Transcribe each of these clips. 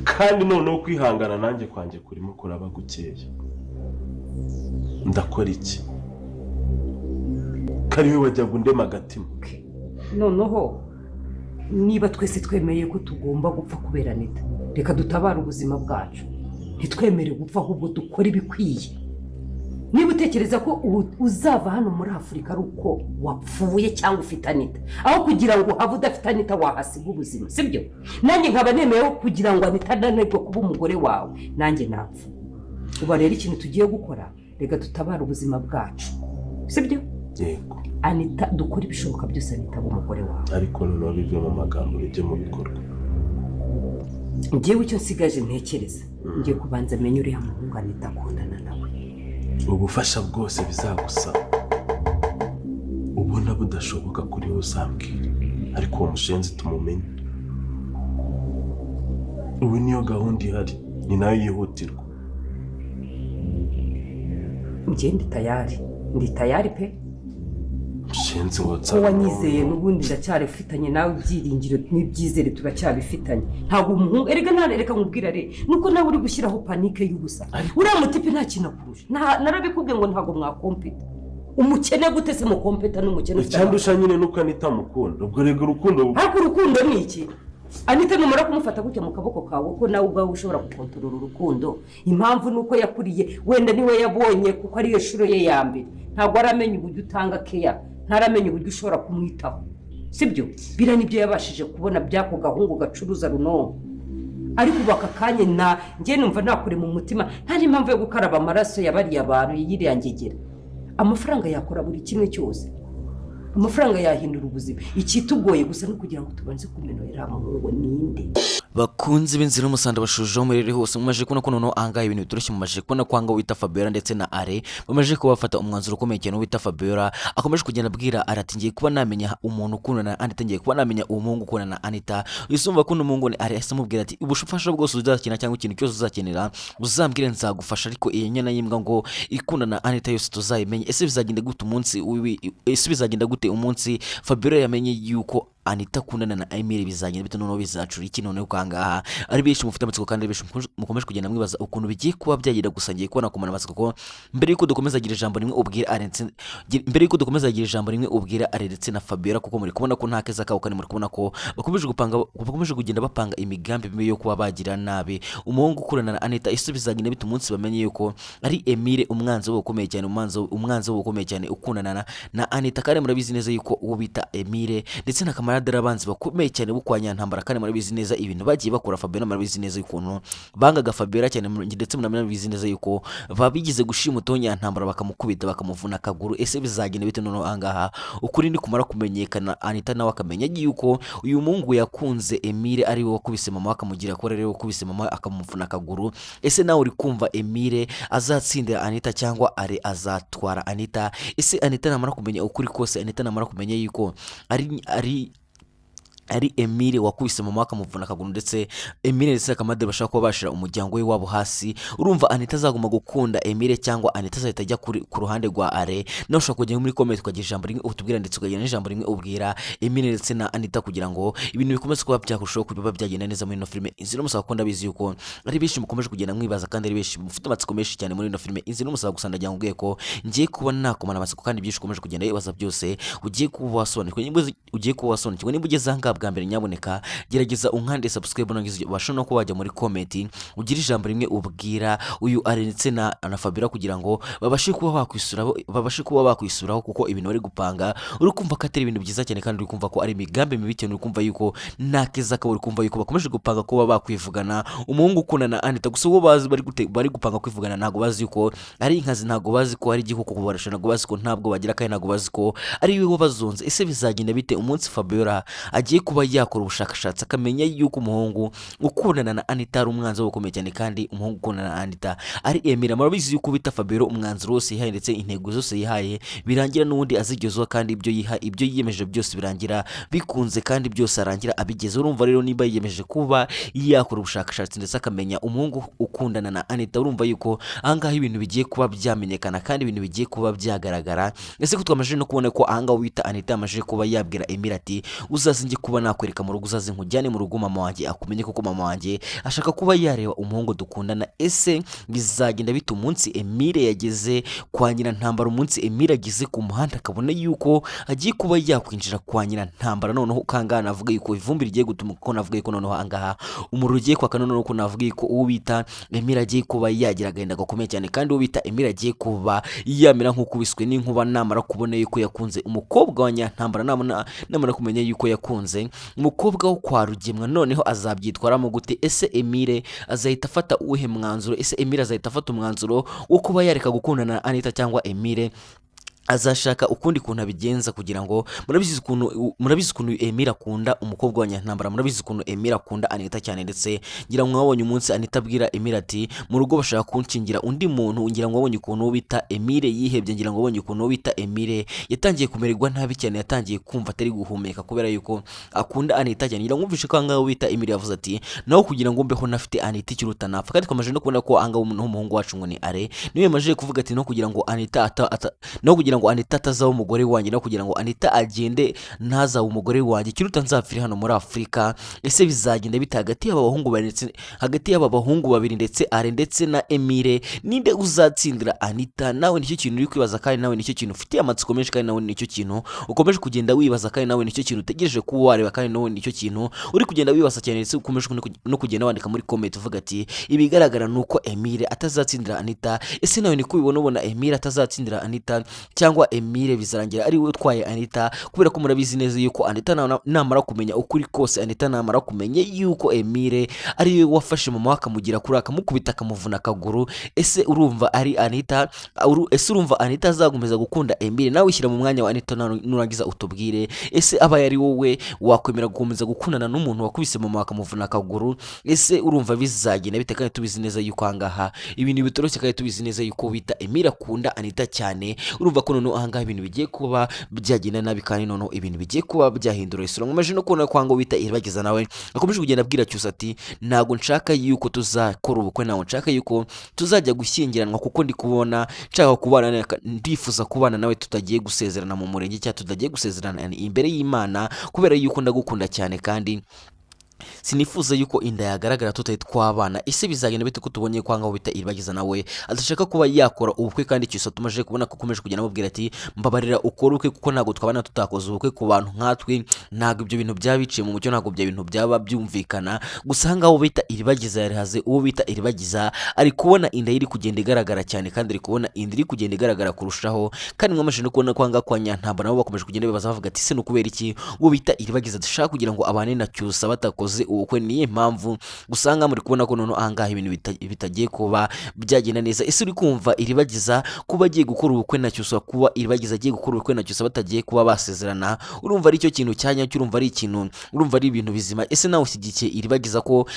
Kandi noneho kwihangana nanjye kwanjye kurimo kuraba gukeya. Ndakora iki kari we wajyaga undema agatima? Okay. Noneho niba twese twemeye ko tugomba gupfa kubera Anita, reka dutabare ubuzima bwacu. Ntitwemere gupfa, ahubwo dukore ibikwiye. Niba utekereza ko ubu uzava hano muri Afurika ari uko wapfuye cyangwa ufite Anita, aho kugira ngo uhave udafite Anita wahasiga ubuzima, sibyo? Nanjye nkaba nemeyeho kugira ngo Anita ananirwe kuba umugore wawe, nanjye napfa. Uba rero ikintu tugiye gukora, reka dutabare ubuzima bwacu, sibyo? Yego. Anita, dukore ibishoboka byose Anita abe umugore wawe. Ariko noneho bive mu magambo bijye mu bikorwa. Ngewe icyo nsigaje ntekereza, ngiye kubanza menye uriya muhungu Anita akundana nawe. Ubufasha bwose bizagusaba ubona budashoboka kuri wowe uzambwira, ariko uwo mushenzi tumumenye. Ubu niyo gahunda ihari, ni nayo yihutirwa. Njye ndi tayari, ndi tayari pe. Mushenzi wotsa. Ko wanyizeye, n'ubundi ndacyarifitanye nawe ibyiringiro n'ibyizere, turacyabifitanye. Ntabwo umuhungu, erega nta, reka nkubwira re, nuko nawe uri gushyiraho panique y'ubusa. Uriya mutipe nta kintu akurusha. Narabikubwiye ngo ntabwo mwakompeta. Umukene gute se mukompeta n'umukene ufite? Icyandusha nyine nuko Anita mukunda. Ubwo rega urukundo. Ariko urukundo ni iki? Anita numara kumufata gutya mu kaboko kawe, ko nawe ubwawe ushobora gukontorora urukundo. Impamvu ni uko yakuriye, wenda niwe yabonye, kuko ariyo shuro ye ya mbere. Ntabwo aramenya uburyo utanga keya, ntaramenya uburyo ushobora kumwitaho, sibyo? Biriya nibyo yabashije kubona by'ako gahungu gacuruza runonko. Ariko ubu aka kanya na njye numva nakure mu mutima, nta n'impamvu yo gukaraba amaraso ya bariya bantu yiriya ngegera. Amafaranga yakora buri kimwe cyose, amafaranga yahindura ubuzima. Ikitugoye gusa ni ukugira ngo tubanze kumenya uriya muhungu ninde. Bakunze b'inzira y'umusanda bashujeho muri hose, mumaze kubona ko noneho ahangaha ibintu bitoroshye. Mumaze kubona ko ahangaha wita Fabiola ndetse na Are bamaze kuba bafata umwanzuro ukomeye cyane. Wita Fabiola akomeje kugenda abwira Are ati: "Ngiye kuba namenya umuntu ukundana na Anita, ngiye kuba namenya uwo muhungu ukundana na Anita." Usumva ko uno muhungu ni Are, ahise amubwira ati: "Ubufasha bwose uzakenera cyangwa ikintu cyose uzakenera uzambwire, nzagufasha, ariko iyi nyana y'imbwa ngo ikundana na Anita yose tuzayimenye." Ese bizagenda gute umunsi ese bizagenda gute umunsi Fabiola yamenye yuko Anita akundana na Emile? Bizagenda bite noneho? Bizacura iki noneho? Ko ahangaha ari benshi mufite amatsiko, kandi ari benshi mukomeje kugenda mwibaza ukuntu bigiye kuba byagira. Gusa ngiye kubona kumara amatsiko ko mbere yuko dukomeza agira ijambo rimwe ubwira Are mbere yuko dukomeza agira ijambo rimwe ubwira Are ndetse na Fabiola, kuko muri kubona ko nta keza kabo, kandi muri kubona ko bakomeje gupanga, bakomeje kugenda bapanga imigambi mibi yo kuba bagira nabi umuhungu ukurana na Anita. Ese bizagenda bite umunsi bamenye yuko ari Emile, umwanzi we ukomeye cyane, umwanzi we ukomeye cyane ukundana na Anita? Kandi murabizi neza yuko uwo bita Emile ndetse na Kamarade ari abanzi bakomeye cyane bo kwa Nyantambara. Kandi murabizi neza ibintu bagiye bakora Fabiola, murabizi neza ukuntu bangaga Fabiola cyane, ndetse murabizi neza yuko babigize gushimuta Nyantambara, bakamukubita, bakamuvuna akaguru. Ese bizagenda bite noneho ahangaha ukuri ni kumara kumenyekana, Anita nawe akamenya yuko uyu muhungu yakunze Emile ari we wakubise mama, akamugira ko ari we wakubise mama akamuvuna akaguru? Ese nawe uri kumva Emile azatsindira Anita cyangwa Are azatwara Anita? Ese Anita namara kumenya ukuri kose, Anita namara kumenya yuko ari Emile wakubise mama akamuvuna akaguru, ndetse Emile ndetse na Kamarade bashaka kuba bashira umuryango we wabo hasi, urumva Anita azaguma gukunda Emile cyangwa Anita azahita ajya ku ruhande rwa Are? Nawe ushobora kujya muri comment ukagira ijambo rimwe utubwira, ndetse ukagira n'ijambo rimwe ubwira Emile ndetse na Anita, kugira ngo ibintu bikomeze kuba byakurushaho kuba byagenda neza muri ino filime Inzira y'Umusaraba, kuko ndabizi yuko ari benshi mukomeje kugenda mwibaza, kandi ari benshi mufite amatsiko menshi cyane muri ino filime Inzira y'Umusaraba. Gusa ndagira ngo ubwiye ko ngiye kuba nakomana amatsiko, kandi byinshi ukomeje kugenda wibaza byose ugiye kuba wasobanukirwa. Niba ugiye kuba wasobanukirwa, niba ugeze aha ngaha bwa mbere, nyaboneka gerageza unkande subscribe, nongeze ubashe no kuba wajya muri comment ugire ijambo rimwe ubwira uyu Ari ndetse na Fabiola, kugira ngo babashe kuba bakwisuraho, kuko ibintu bari gupanga uri kumva ko atari ibintu byiza cyane, kandi uri kumva ko ari imigambi mibi cyane. Uri kumva yuko nta keza kabo, uri kumva yuko bakomeje gupanga kuba bakwivugana umuhungu ukundana na Anita. Gusa uwo bazi bari gupanga kwivugana ntabwo bazi yuko ari inkazi, ntabwo bazi ko ari igikoko kubarusha, ntabwo bazi ko ntabwo bagira, kandi ntabwo bazi ko ari we wabazonze. Ese bizagenda bite umunsi Fabiola agiye kuba yakora ubushakashatsi akamenya yuko umuhungu ukundana na Anita ari umwanzi we ukomeye cyane, kandi umuhungu ukundana na Anita ari Emile? Murabizi yuko bita Fabiola umwanzuro wose yihaye ndetse intego zose yihaye birangira n'ubundi azigezeho, kandi ibyo yiha, ibyo yiyemeje byose birangira bikunze, kandi byose arangira abigezeho. Urumva rero niba yiyemeje kuba yakora ubushakashatsi ndetse akamenya umuhungu ukundana na Anita, urumva yuko ahangaha ibintu bigiye kuba byamenyekana kandi ibintu bigiye kuba byagaragara. Ese ko twamaze no kubona ko ahangaha wita Anita yamaze kuba yabwira Emile ati: "Uzaze njye kuba kuba nakwereka mu rugo, uzaze nkujyane mu rugo mama wanjye akumenye, kuko mama wanjye ashaka kuba yareba umuhungu dukundana. Ese bizagenda bite umunsi Emile yageze kwa Nyirantambara, umunsi Emile ageze ku muhanda akabona yuko agiye kuba yakwinjira kwa Nyirantambara? Noneho kangaha navuga yuko ivumbi rigiye gutuma, kuko navuga yuko noneho ahangaha umuriro ugiye kwaka. Noneho ko navuga yuko uwo bita Emile agiye kuba yagira agahinda gakomeye cyane, kandi uwo bita Emile agiye kuba yamera nk'ukubiswe n'inkuba namara kubona yuko yakunze umukobwa wa Nyirantambara, namara kumenya yuko yakunze umukobwa wo kwa Rugemwa. Noneho azabyitwaramo gute? Ese Emile azahita afata uwuhe mwanzuro? Ese Emile azahita afata umwanzuro wo kuba yareka gukundana na Anita, cyangwa Emile azashaka ukundi kuntu abigenza? Kugira ngo murabizi ukuntu Emile akunda umukobwa wa Nyantambara, murabizi ukuntu Emile akunda Anita cyane. Ndetse ngira ngo mwabonye umunsi Anita abwira Emile ati: "Mu rugo bashaka kunshingira undi muntu." Ngira ngo wabonye ukuntu uwo bita Emile yihebye, ngira ngo wabonye ukuntu uwo bita Emile yatangiye kumererwa nabi cyane, yatangiye kumva atari guhumeka kubera yuko akunda Anita cyane. Ngira ngo mwumvishe ko ahangaha uwo bita Emile yavuze ati: "Naho kugira ngo mbeho ntafite Anita, ikiruta napfa." Kandi twamaze no kubona ko ahangaha umuhungu wacu ngo ni Are niwe yamaze kuvuga ati: "No kugira ngo Anita atazaba umugore wanjye, no kugira ngo Anita agende ntazaba umugore wanjye, ikiruta nzapfire hano muri Afurika." Ese bizagenda bite hagati y'aba bahungu babiri hagati y'aba bahungu babiri, ndetse Are ndetse na Emile? Ninde uzatsindira Anita? Nawe nicyo kintu uri kwibaza, kandi nawe nicyo kintu ufitiye amatsiko menshi, kandi nawe nicyo kintu ukomeje kugenda wibaza, kandi nawe nicyo kintu utegereje kuba wareba, kandi nawe nicyo kintu uri kugenda wibaza cyane. Ndetse ukomeje no kugenda wandika muri comment uvuga ati: "Ibigaragara ni uko Emile atazatsindira Anita." Ese nawe niko ubibona? Ubona Emile atazatsindira Anita, cyangwa Emile bizarangira ari we utwaye Anita? Kubera ko murabizi neza yuko Anita namara kumenya ukuri kose, Anita namara kumenya yuko Emile ari we wafashe mama we akamugira kuri, akamukubita, akamuvuna akaguru, ese urumva ari Anita ese urumva Anita azakomeza gukunda Emile? Nawe ushyira mu mwanya wa Anita, nurangiza utubwire: ese abaye ari wowe, wakwemera gukomeza gukundana n'umuntu wakubise mama akamuvuna akaguru? Ese urumva bizagenda bite? Kandi tubizi neza yuko ahangaha ibintu bitoroshye, kandi tubizi neza yuko bita Emile akunda Anita cyane. Urumva ko noneho ahangaha ibintu bigiye kuba byagenda nabi, kandi noneho ibintu bigiye kuba byahindura isura. Nkomeje no kubona ko ahangaha bita Iribagiza nawe akomeje kugenda abwira Cyusa ati: "Ntabwo nshaka yuko tuzakora ubukwe, ntabwo nshaka yuko tuzajya gushyingiranwa, kuko ndi kubona nshaka kubana ndifuza kubana nawe tutagiye gusezerana mu murenge cyangwa tutagiye gusezerana imbere y'Imana, kubera yuko ndagukunda cyane kandi sinifuza yuko inda yagaragara tutari twabana." Ese bizagenda bite ko tubonye ko ahangaha bita Iribagiza nawe adashaka kuba yakora ubukwe, kandi Cyusa tumaze kubona ko akomeje kugenda amubwira ati: "Mbabarira ukore ubukwe, kuko ntabwo twabana tutakoze ubukwe. Ku bantu nkatwe ntabwo ibyo bintu byaba biciye mu mucyo, ntabwo ibyo bintu byaba byumvikana." Gusa ahangaha uwo bita Iribagiza yarihaze. Uwo bita Iribagiza ari kubona inda ye iri kugenda igaragara cyane, kandi ari kubona inda iri kugenda igaragara kurushaho. Kandi mwamaze no kubona ko ahangaha kwa Nyantambara nabo bakomeje kugenda bibaza, bavuga ati: "Se ni ukubera iki uwo bita Iribagiza dushaka kugira ngo abane na Cyusa batakoze ubukwe?" Niyo mpamvu usanga muri kubona ko noneho ahangaha ibintu bitagiye kuba byagenda neza. Ese uri kumva Iribagiza kuba agiye gukora ubukwe na Cyusa, kuba Iribagiza agiye gukora ubukwe na Cyusa batagiye kuba basezerana, urumva ari cyo kintu cya nyacyo? Urumva ari ikintu, urumva ari ibintu bizima? Ese nawe ushyigikiye Iribagiza ko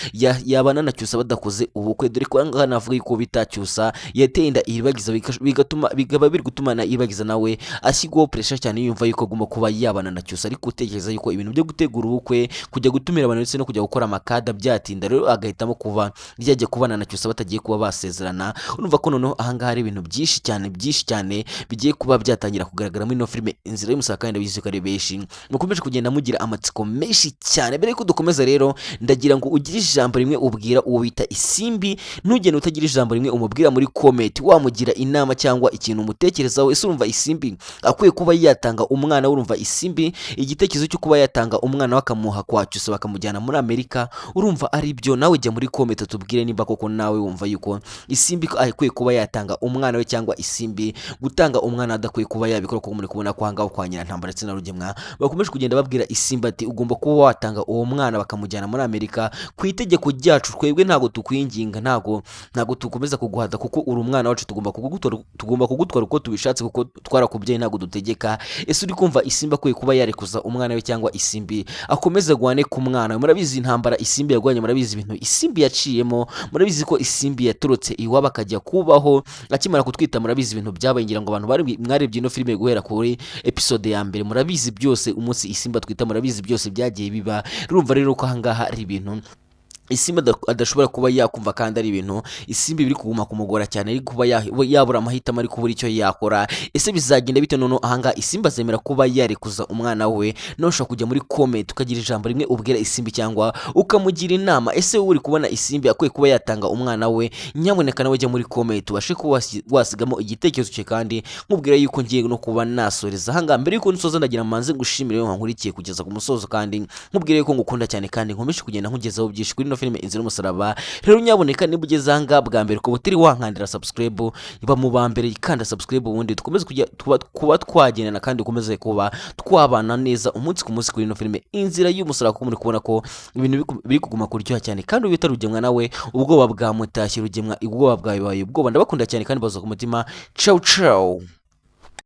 yabana na Cyusa badakoze ubukwe? Dore ko ahangaha navuga yuko bita Cyusa yateye inda Iribagiza, bigatuma bikaba biri gutuma na Iribagiza nawe ashyirwaho pressure cyane, yumva yuko agomba kuba yabana na Cyusa, ariko utekereza yuko ibintu byo gutegura ubukwe, kujya gutumira abantu ndetse no kujya gukora amakada byatinda, rero agahitamo kuba ryajya kubana na Cyusa batagiye kuba basezerana. Urumva ko noneho ahangaha hari ibintu byinshi cyane, byinshi cyane bigiye kuba byatangira kugaragara muri ino filime Inzira y'Umusaraba, kandi ndabizi ko ari benshi mukomeje kugenda mugira amatsiko menshi cyane. Mbere yuko dukomeza rero, ndagira ngo ugire ijambo rimwe ubwira uwo bita Isimbi. Ntugende utagira ijambo rimwe umubwira muri comment, wamugira inama cyangwa ikintu umutekerezaho. Ese urumva Isimbi akwiye kuba yatanga umwana we? Urumva Isimbi igitekerezo cyo kuba yatanga umwana we akamuha kwa Cyusa bakamujyana muri Amerika, urumva ari byo? Nawe jya muri comment tubwire nimba koko nawe wumva yuko Isimbi ko akwiye kuba yatanga umwana we, cyangwa Isimbi gutanga umwana adakwiye kuba yabikora, kuko muri kubona ko ahangaha kwa Nyirantambara ndetse na Rugemwa bakomeje kugenda babwira Isimbi ati: "Ugomba kuba watanga uwo mwana bakamujyana muri Amerika ku itegeko ryacu. Twebwe ntabwo tukwinginga, ntabwo tukomeza kuguhata, kuko uri umwana wacu, tugomba kugutwara uko tubishatse, kuko twarakubyaye, ntabwo dutegeka." Ese uri kumva Isimbi akwiye kuba yarekuza umwana we, cyangwa Isimbi akomeze agwane ku mwana we? Murabizi intambara Isimbi yarwanye, murabizi ibintu Isimbi yaciyemo, murabizi ko Isimbi yaturutse iwabo akajya kubaho akimara kutwita, murabizi ibintu byabaye. Ngira ngo abantu bari mwarebye ino filime guhera kuri episode ya mbere, murabizi byose umunsi Isimbi atwita, murabizi byose byagiye biba. Urumva rero ko ahangaha ari ibintu Isimbi adashobora kuba yakumva, kandi ari ibintu Isimbi biri kuguma kumugora cyane, ari kuba yabura amahitamo, ari kubura icyo yakora. Ese bizagenda bite noneho ahangaha? Isimbi azemera kuba yarekuza umwana we? Nawe ushobora kujya muri comment ukagira ijambo rimwe ubwira Isimbi cyangwa ukamugira inama. Ese wowe uri kubona Isimbi akwiye kuba yatanga umwana we? Nyamuneka nawe jya muri comment ubashe kuba wasigamo igitekerezo cye. Kandi nkubwira yuko ngiye no kuba nasoreza ahangaha. Mbere yuko nsoza, ndagira manze ngushimire wowe wankurikiye kugeza ku musozo, kandi nkubwire yuko ngukunda cyane kandi nkomeje kugenda nkugezaho byinshi kuri ino filime Inzira y'Umusaraba. Rero nyaboneka, niba ugeze ahangaha bwa mbere ukaba utari wankandira subscribe, iba mu ba mbere, kanda subscribe, ubundi dukomeze kujya kuba twagendana kandi dukomeze kuba twabana neza umunsi ku munsi kuri ino filime Inzira y'Umusaraba, kuko muri kubona ko ibintu biri kuguma kuryoha cyane. Kandi uwita Rugemwa nawe ubwoba bwamutashye. Rugemwa, ubwoba bwawe baye ubwoba. Ndabakunda cyane kandi baza ku mutima. Ciao ciao.